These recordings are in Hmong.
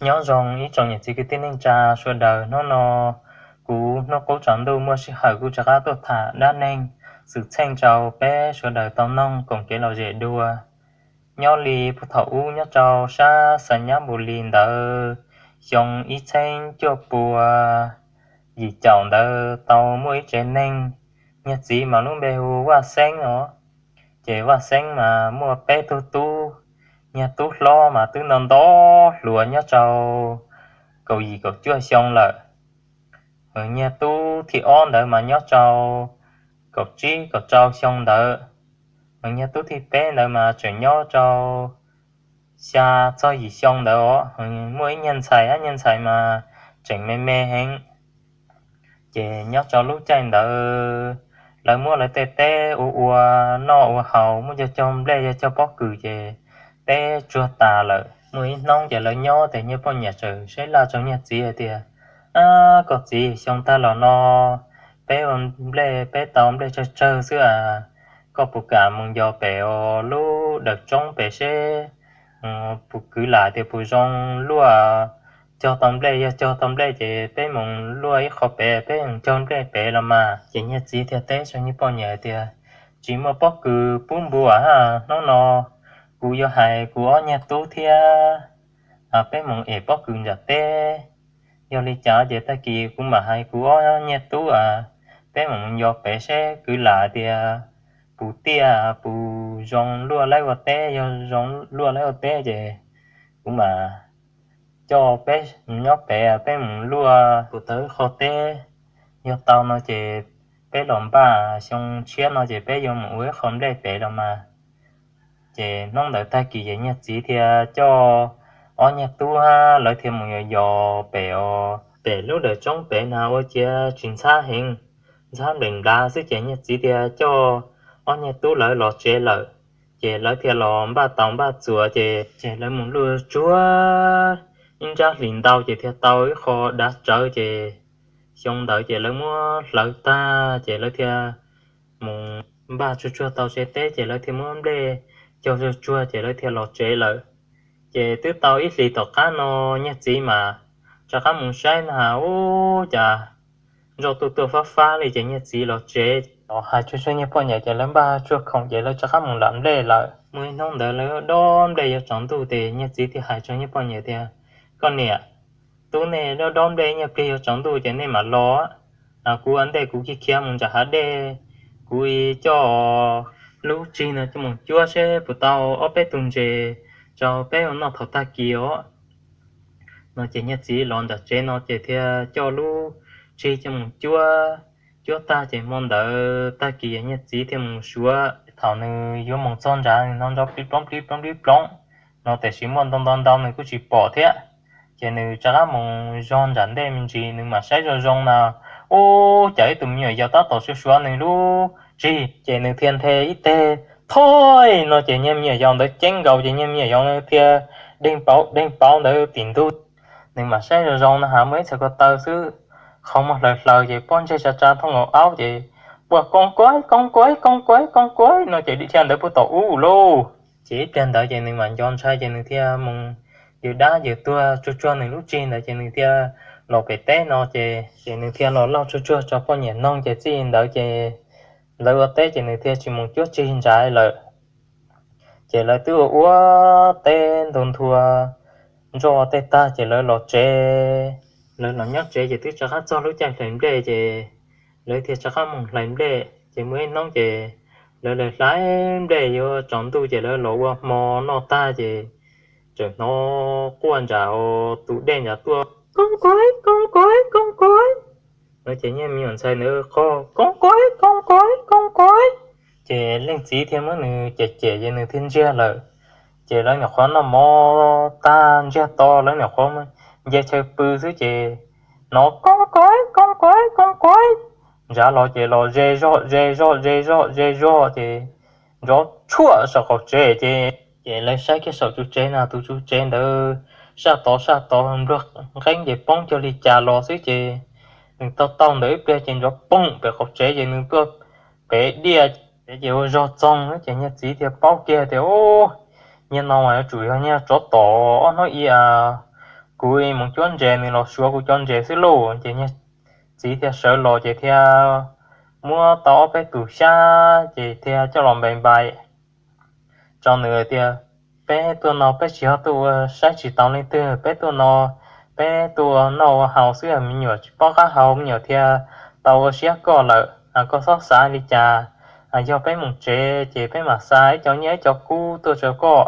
Nyob zoo ib tsoom niam txiv kwv tij neej tsa sawv daws, hnub no kuv Hnub Qub Tsaus Ntuj muaj sij hawm kuj rov qab tuaj tham dab neeg xwm txheej rau peb sawv daws tau noog koom kev lom zem dua. Nyob li puag thaum ub nyob rau sab Xas Nyab Npus Lis ntawd, xyoo ib txheeb cuaj pua yim caum ntawd tau muaj ib tsev neeg, niag txiv mas lub npe hu Vaj Xeeb os. Ces Vaj Xeeb mas muaj peb tug tub, niag tub hlob mas twb nto nto hluas nyob rau kaum yim kaum cuaj xyoo lawm. Niag tub thib ob ntawd mas nyob rau kaum tsib kaum rau xyoo ntawd. Niag tub thib peb ntawd mas tseem nyob rau xya txog yim xyoo ntawd os. Muaj ib niag ntxhais, ib niag ntxhais mas tseem me me heev. Ces nyob rau lub caij ntawd lawv muab lawv tej teb ua ua noj ua haus, muab cog cog nplej cog cog pob kws ces teb tsuag tas lawm. Muaj ib hnub ces lawv nyob tes niag poj niam txawm saib laj rau niag txiv hais tias, Ab, koj txiv, xyoo tag los no peb ua nplej peb tau nplej tsawg tsawg xwb as, koj puas kam mus yos pem lub dawm roob pem seb puas kwv lam tias puas zoo luaj cog tau nplej. Yog cog tau nplej ces peb mus luaj ib qho pem, peb mus cog nplej pem los mas. Ces niag txiv thiaj teb rau niag poj niam tias, Tsis muaj pob kws pub npua ha, hnub no kuv yuav hais kuv ob niag tub thiab peb mus ev pob kws nram teb. Yog li cas ces tag kis kuv mam hais kuv ob niag tub, peb mam mus yos pem seb kwv lam tias puas tiaj puas zoo luaj laib ua teb. Yog zoo luaj laib ua teb ces kuv mam coj peb nyob pem, peb mus luaj puas tau ib qho teb. Yog tau no ces peb los npaj xyoo tshiab no ces peb yuav mus ua ib qho nplej pem los mas. Ces hnub ntawd tag kis ces niag txiv thiaj coj ob niag tub hab lawv thiaj mus yos yos pem os. Pem lub dawm roob pem na ua ciav tsis ntxhab heev, ntxhab nplees nplav xwb ces niag txiv thiaj coj ob niag tub lawv los tsev lawm. Ces lawv thiaj los npaj taus npaj txuas ces, ces lawv mus luaj tsuag ib nrab hlis ntau ces thiaj tau ib qho dav tsawv ces xyoo ntawd ces lawv muab hlawv tag ces lawv thiaj mus npaj tsuag tsuag tau tsev teb ces lawv thiaj muab nplej cog tsuag tsuag ces lawv thiaj los tsev lawm. Ces twb tau ib hlis tom qab no niag txiv mas rov qab mus saib na has ub, cas ntsoj tuaj tuaj fab fab li ces niag txiv los tsev los hais tsuag tsuag niag poj niam ces lawv npaj tsuag khoom ces lawv rov qab mus lam nplej lawm. Muaj ib hnub ntawd lawv dob nplej yuav tsaus ntuj ces niag txiv thiaj hais rau niag poj niam tias, Koj niam, tub nej dob dob nplej, ib nyuag pliag yuav tsaus ntuj ces nej mam los. Kuv ua ntej kuv khiav khiav mus nram hav dej, kuv coj lub tsig no coj mus cuab seb puas tau ob peb tug ntses rau peb ua noj thaum tag kis os. No ces niag txiv los nram tsev no ces thiaj coj lub tsig coj mus cuab. Cuab tag ces hmo ntawd tag kis niag txiv thiaj mus suav. Thaum nws yuav mus txog nrad nws hnov nrov plib ploob plib ploob plib ploob no tiam sis muaj ntau ntau ntau nws kuj tsis pom thiab. Ces nws rov qab mus zog nram ntej me ntsis, nws mam saib zoo zoo na, ub, cas ib tug me nyuam yaus tab tom suav suav nws lub tsig. Ces nws thiaj nthe ib teg, Thoj! No ces niag me nyuam yaus ntawd ceeb nkaus ces niag me nyuam yaus thiaj deeg pauv deeg pauv ntawd tim ntug. Nws mam saib zoo zoo na has muaj ib txhais ko taw xwb, qhov muag hlaws hlaws ces pob ntseg tsa tsa thooj nkaus aub ces puag koob kuaib koob kuaib koob kuaib koob kuaib no ces dim thiaj ntawd puag tom ub lauj. Ces ib pliag ntawd ces nws mam nco ntshai ces nws thiaj mus yws dab yws tuag tsuag tsuag nws lub tsig ntawd ces nws thiaj los pem teb no ces, ces nws thiaj los lau tsuag tsuag rau poj niam noog ces txij ntawd ces lawv ua teb ces nws thiaj tsis mus cuab tsig nrad lawm. Ces lawv twb ua ua teb ntu nthua nroj tej tag ces lawv los tsev. Lawv los nyob tsev ces twb rov qab txog lub caij hlais nplej ces lawv thiaj rov qab mus hlais nplej. Ces muaj ib hnub ces lawv hlais nplej yuav tsaus ntuj ces lawv los ua hmo noj tag ces txawm hnov quaj nram tus dej nrad tuaj, koob kuaib koob kuaib koob kuaib. No ces niag me nyuam ntxhais ntawd qw, koob kuaib koob kuaib koob kuaib. Ces leej txiv thiaj muab nws cem cem ces nws thiaj ntsiag lawm. Ces lawv nyuam qhuav noj mov tag ntsiag to lawv nyuam qhuav nce chaw pw xwb ces hnov koob kuaib koob kuaib koob kuaib nrad los ces los ze zog ze zog ze zog ze zog ces nrov tshuaj saum qaum tsev ces, ces lawv saib kiag saum tsuv tsev na tus tsuv tsev ntawd saj tod saj tod npluag nqeeb ces poob cuag li cas los xwb ces nws taug taug ntawd ib pliag ces nrov poog pem qaum tsev ces nws tuaj pem diaj tsev ces ua zog txoog ces niag txiv thiaj paub kiag tias, Ub, niag no mas yuav tsum yog niag tsov tom ob hnub i a, Kuv mus cuab ntses, nws los suav kuv cov ntses xwb lauj. Ces niag txiv thiaj sawv los ces thiaj muab tau ob peb tus xyab ces thiaj coj los npais npais rau nws tias, peb tuaj no peb tsis yog tuaj ua saib tsis taus leej twg, peb tuaj no peb tuaj ua noj ua haus xwb, me nyuam tsis paub qab hau, me nyuam thiaj tau ua siab koj lawm. Koj txhob xav li cas, yog peb mus tsev ces peb mam xa ib co nyiaj ib co kub tuaj rau koj.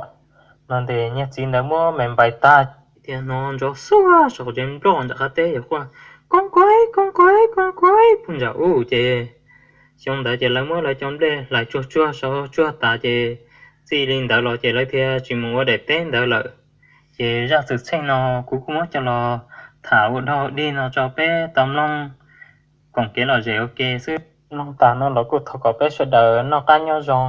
No ces niag txiv ntawd muab npais npais tag, thiaj hnov nrov xuag saum tsev nplog nram qab teb yog quaj, koob kaib koob kaib koob kaib puag nram ub. Ces xyoo ntawd ces lawv muab lawv cov nplej hlais tsuag tsuag sau tsuag tas ces txij li ntawd los ces lawv thiaj tsis mus ua daim teb ntawd lawm. Ces zaj txwm txheej no kuv kuj muab coj los tham ua dog dig no rau peb tau mloog koom kev lom zem ua ke xwb. Mloog tag no los kuj thov kom peb sawv daws noj qab nyob zoo.